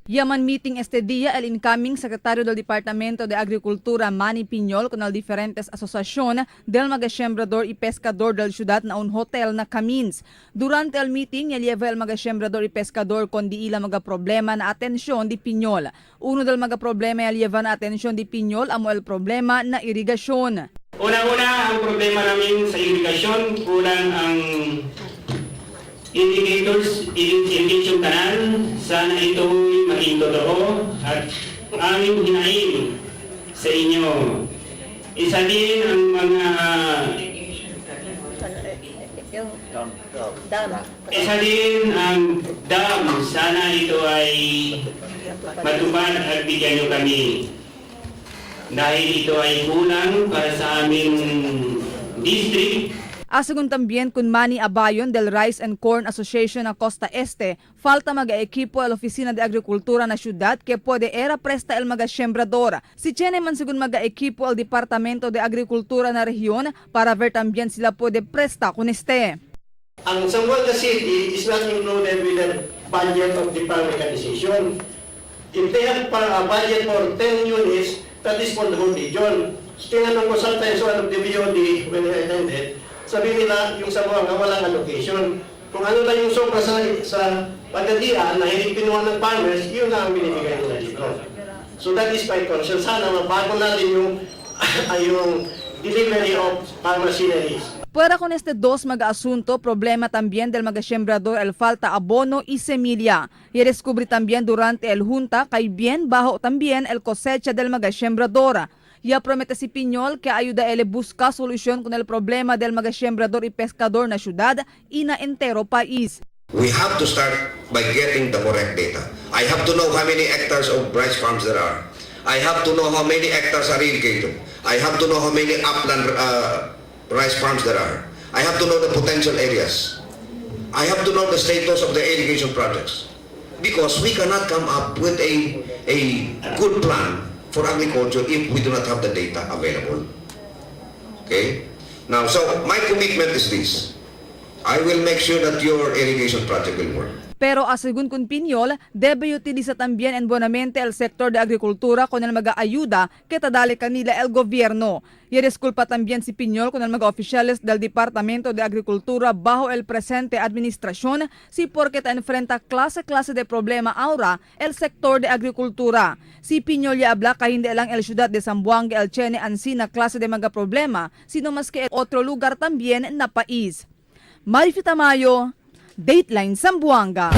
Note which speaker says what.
Speaker 1: Yaman meeting este día el incoming secretario del Departamento de Agricultura Manny Piñol con el diferentes asociación del mga sembrador y pescador del ciudad na un hotel na Camins. Durante el meeting, yalieva el mga sembrador y pescador con di ila mga problema na atensyon di Piñol. Uno del mga problema yalieva na atensyon di Piñol amo el problema na irigasyon.
Speaker 2: Una-una, ang problema namin sa irigasyon, kulang ang indicators, irrigation canal. Sana ito'y maging totoo at aming hinaing sa inyo. Isa din ang mga
Speaker 3: Yung dam.
Speaker 2: Isa din ang dam. Sana ito ay matupad at bigyan nyo kami. Dahil ito ay kulang para sa aming district.
Speaker 1: Asegun también con Manny Abayon del Rice and Corn Association na Costa Este, falta mga equipo a la Oficina de Agricultura na ciudad que puede era presta el mga sembrador. Si tiene man según mga equipo al Departamento de Agricultura na rehiyon para ver también sila puede presta con este.
Speaker 4: Ang Zamboanga City is not included with the budget of the farm mechanization. If they have a budget for 10 units, that is for the whole region. Tinanong ko sometimes one of the BOD when I attended, sabi nila yung Zamboanga walang allocation. Kung ano lang yung sobra sa pagadian na hindi kinuha ng farmers, yun na ang binibigay nila dito. So that is my concern. Sana mabago natin yung delivery of farm machineries.
Speaker 1: Fuera con este dos mga asunto, problema también del mga sembrador el falta abono y semilla. Y descubrí también durante el junta kay bien bajo también el cosecha del mga sembrador. Ya promete si Piñol que ayuda ele busca solución con el problema del mga sembrador y pescador na ciudad y na entero país.
Speaker 5: We have to start by getting the correct data. I have to know how many hectares of rice farms there are. I have to know how many hectares are irrigated. I have to know how many upland rice farms there are. I have to know the potential areas. I have to know the status of the irrigation projects. Because we cannot come up with a good plan for agriculture if we do not have the data available. Okay? Now, so my commitment is this. I will make sure that your irrigation project will work.
Speaker 1: Pero asegun con Piñol, debe utiliza también en buenamente el sector de agricultura con el mga ayuda que tadale kanila el gobierno. Y disculpa también si Piñol con el mga oficiales del Departamento de Agricultura bajo el presente administración, si porque ta enfrenta clase-clase de problema ahora el sector de agricultura. Si Piñol ya habla kay hindi lang el ciudad de Zamboanga el tiene ansina clase de mga problema, sino más que otro lugar también na país. Marifi Tamayo, Dateline Zamboanga.